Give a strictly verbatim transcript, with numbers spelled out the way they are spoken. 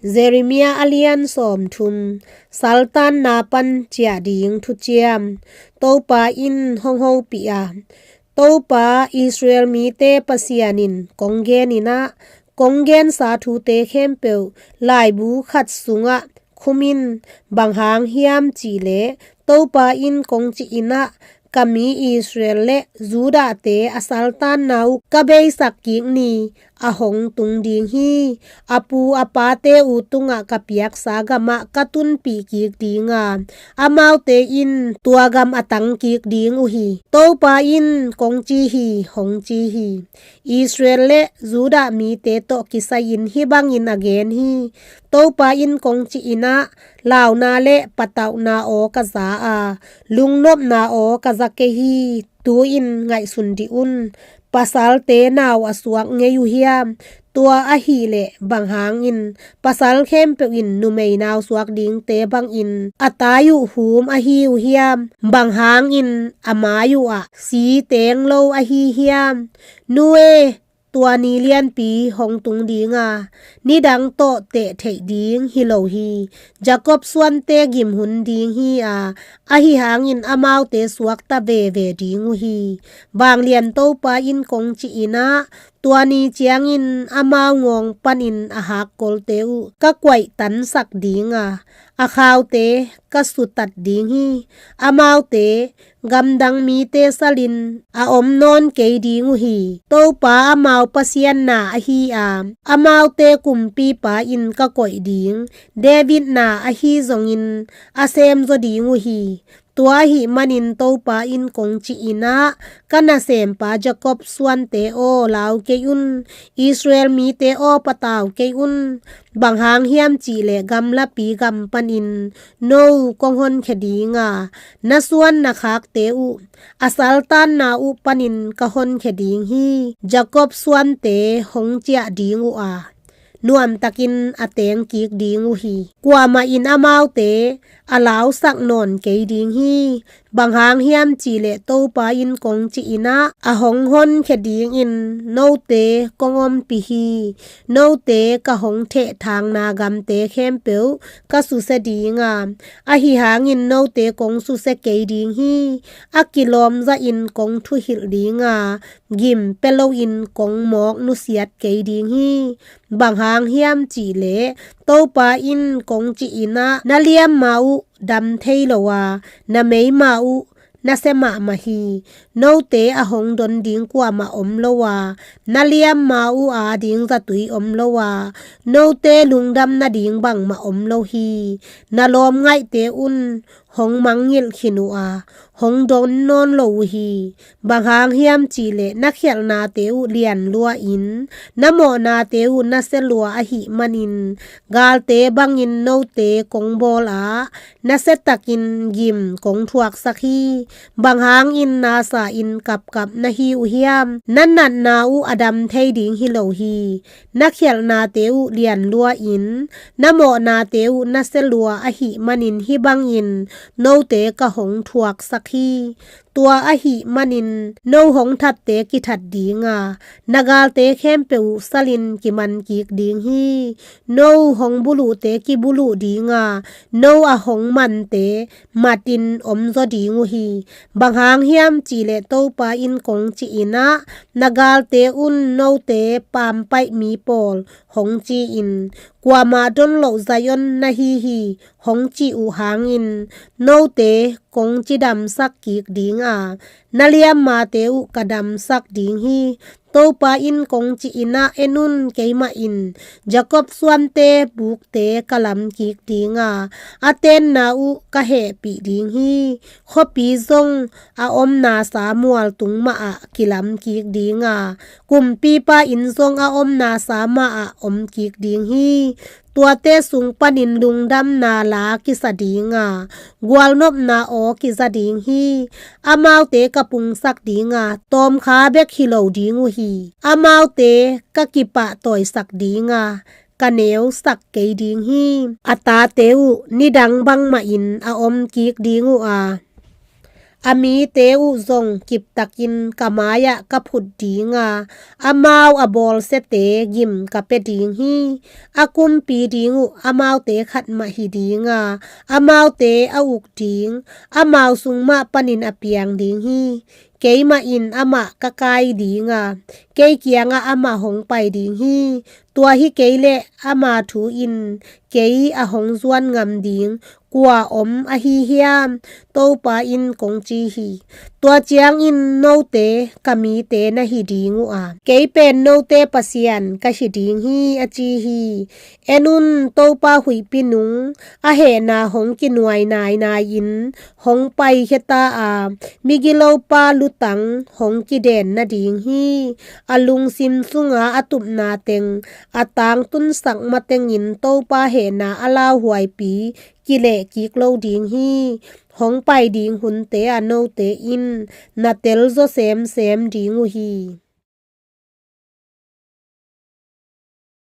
Jeremiah a lian sawmthum. Saltanna pan ciah ding thuciam. Topa in hong hopih a, Topa Israel mite Pasian in kong genin ah, kong gensa thute khempeuh laibu khat sungah khum in. Bang hang hiam cihleh Topa in kong cihin ah, ka mi Israel le Judahte a saltanna uh ka beisak kik ni a hong tung ding hi. A pu a pate uh tungah ka piaksa gamah ka tunpih kik ding a, amaute in tua gam a tang kik ding uh hi, Topa in kong ci hi, hong ci hi. Israel le Judah mite tawh kisai-in hih bangin a gen hi. Topa in kong cihin ah, launa le patauhna aw ka za a, lungnopna aw ka za kei hi. Tu-in ngaihsun dih un. Pasalte nau a suak ngei uh hiam? Tua ahih leh bang hangin pasal khempeuh in numei nau suak dingte bangin a tai uh hum ahi uh hiam? Bang hangin a mai uh ah si teng lo ahi hiam? Nu e, tua ni lianpi hong tung ding a, nidang tawh teh theih ding hi lo hi. Jacob suante gim hun ding hi a, ahi hangin amaute suakta veve ding uh hi. Vanglian Topa in kong cihin ah, tua ni ciangin amau ngawng panin a hakkolte uh ka kuaihtansak ding a, a khaute ka sutat ding hi. Amaute gamdang mite salin a om nawn kei ding uh hi. Topa amau Pasian na ahi a, amaute kumpipa in ka koih ding, David na ahi zongin a sem zaw ding uh hi. Tua ahih manin Topa in kong cihin ah, ka nasempa Jacob suante aw, lau kei un. Israel mite aw, patau kei un. Bang hang hiam cihleh gamlapi gam panin no kong honkhia ding a, na suan na khakte uh a saltanna uh panin ka honkhia ding hi. Jacob suante hong ciah ding uh a, nuamtakin a teng kik ding uh hi. Kuamah in amaute a lausak nawn kei ding hi. Bang hang hiam cihleh Topa in kong cihin ah, a hong honkhia dingin note kong ompih hi. Note ka hong thehthangna gamte khempeuh ka susia ding a, ahi hangin note kong susia kei ding hi. A kilawm zahin kong thuhilh ding a, gim pia loin kong mawk nusiat kei ding hi. Bang hang hiam cihleh Topa in kong cihin ah, na liamma uh dam thei lo a, na meima uh na sia mahmah hi. Note a hong don ding kuamah om lo a, na liamma uh ading zatui om lo a, note lungdam nading bangmah om lo hi. Na lawm ngaihte un hong mangngilh khin uh a, hong don nawn lo uh hi. Bang hang hiam cihleh na khialhnate uh lian lua-in, na mawhnate uh nasia lua ahih manin, galte bangin note kong bawl a, nasia takin gim kong thuaksak hi. Bang hangin nasa-in kapkap na hi uh hiam? Na natna uh a dam thei ding hi lo hi. Na khialhnate uh lian lua-in, na mawhnate uh nasia lua ahih manin hih bangin note ka hong thuaksak hi. Tua ahih manin no hong thatte kithat ding a, na galte khempeuh uh salin kiman kik ding hi. No hong buluhte kibuluh ding a, no a hong mante matin om zaw ding uh hi. Bang hang hiam cihleh Topa in kong cihin ah, na galte un note pampaih mi pawl hong ci-in, kuamah don loh Zion na hi hi, hong cih uh hangin, note kong cidamsak kik ding a, na liammate uh ka damsak ding hi. Topa in kong cihin ah, en un, keimah in Jacob suante bukte ka lam kik ding a, a tenna uh ka hehpih ding hi. Khuapi zong a omnasa mualtung mahah kilam kik ding a, kumpipa inn zong a omnasa mahah om kik ding hi. Tuate sung panin lungdamna la kisa ding a, gualnopna aw kiza ding hi. Amaute ka pungsak ding a, tawmkha bek hi lo ding uh hi. Amaute ka kipahtawisak ding a, ka neusak kei ding hi. A tate uh nidang bangmahin a om kik ding uh a, A mite uh zong kiptakin ka mai-ah ka phut ding a, amau a bawlsiate gim ka pia ding hi. A kumpi ding uh amaute khat mah hi ding a, amaute a uk ding, amau sung mah panin a piang ding hi. Keimah in amah ka kai ding a, kei kiangah amah hong pai ding hi. Tua hi kei leh ama thu in kei a hong zuan ngam ding kua om ahi hiam? Topa in kong ci hi. Tua ciangin note ka mite na hi ding uh a, kei pen note Pasian ka hi ding hi, a ci hi. En un, Topa huihpi nung a hehna hong kinuai nainai-in hong paikhia ta a, migilopa lutang hong kiden nading hi. A lungsim sunga a tupna teng a tangtunsak matengin Topa hehna a lauhuaipi kileh kik lo ding hi. Hong pai ding hunte ah note in na telzaw semsem ding uh hi.